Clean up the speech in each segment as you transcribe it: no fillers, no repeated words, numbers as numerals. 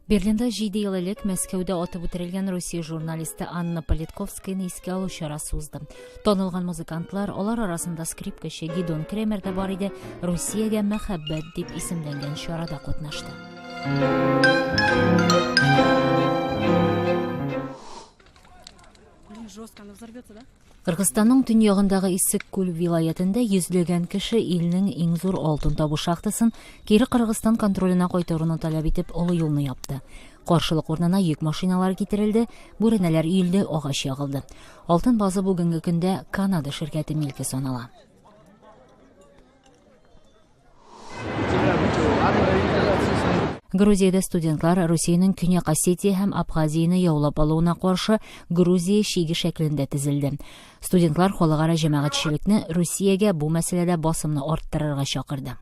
Берлинда 7 ел элек Мәскәүдә атып үтерелгән Русия журналисты Анна Политковскаяны искә алу чарасы узды. Танылган музыкантлар, алар арасында скрипкачы Гидон Кремер дә бар иде, Русиягә мәхәббәт дип исемләнгән чарада катнашты. Блин, жестко, она взорвется, да? Кыргызстанның төньягындагы Иссык-Күл вилаятендә йөзләгән кеше илнең иң зур алтын табу шахтасын кире Кыргызстан контроленә кайтаруны таләп итеп олы юлны япты. Каршылык урынына йөк машиналары китерелде, бүрәнәләр өелде, агач ягылды. Алтын база бүгенге көндә Канада ширкәте милке санала. Грузиядә студентлар Русиянең Көньяк Осетия һәм Абхазияне яулап алуына каршы Грузия чиге шәклендә тезелде. Студентлар халыкара җәмәгатьчелекне Русиягә бу мәсьәләдә басымны арттырырга чакырды.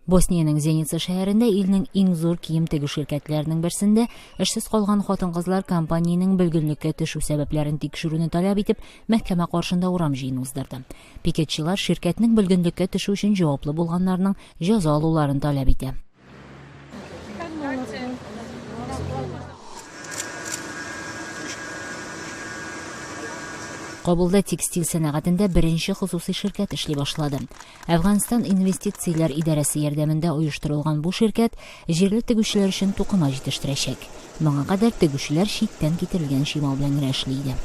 Босниянең Зеница шәһәрендә илнең иң зур кием тегү ширкәтләренең берсендә эшсез калган хатын-кызлар компаниянең бөлгенлеккә төшү сәбәпләрен тикшерүне таләп итеп, мәхкәмә каршында урам җыены уздырды. Пикетчылар ширкәтнең бөлгенлеккә төшү өчен җаваплы булганнарның җәза алуларын таләп итә. Кабулда текстиль сәнәгатендә беренче хосусый ширкәт эшли башлады. Әфганстан инвестицияләр идарәсе ярдәмендә оештырылган бу ширкәт җирле тегүчеләр өчен тукыма җитештерәчәк. Моңа кадәр тегүчеләр читтән китерелгән чимал белән генә эшли иде.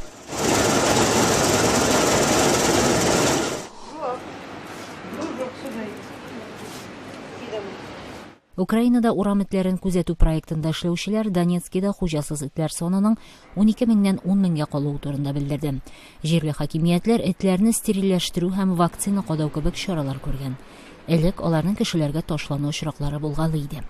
Украинада урам этләрен күзәтү проектында эшләүчеләр Донецкида хуҗасыз этләр санының 12 меңнән 10 меңгә калуы турында белдерде. Җирле хакимиятләр этләрне стерильләштерү һәм вакцина кадау кебек чаралар күргән. Элек аларның кешеләргә ташлану очраклары булгалый иде.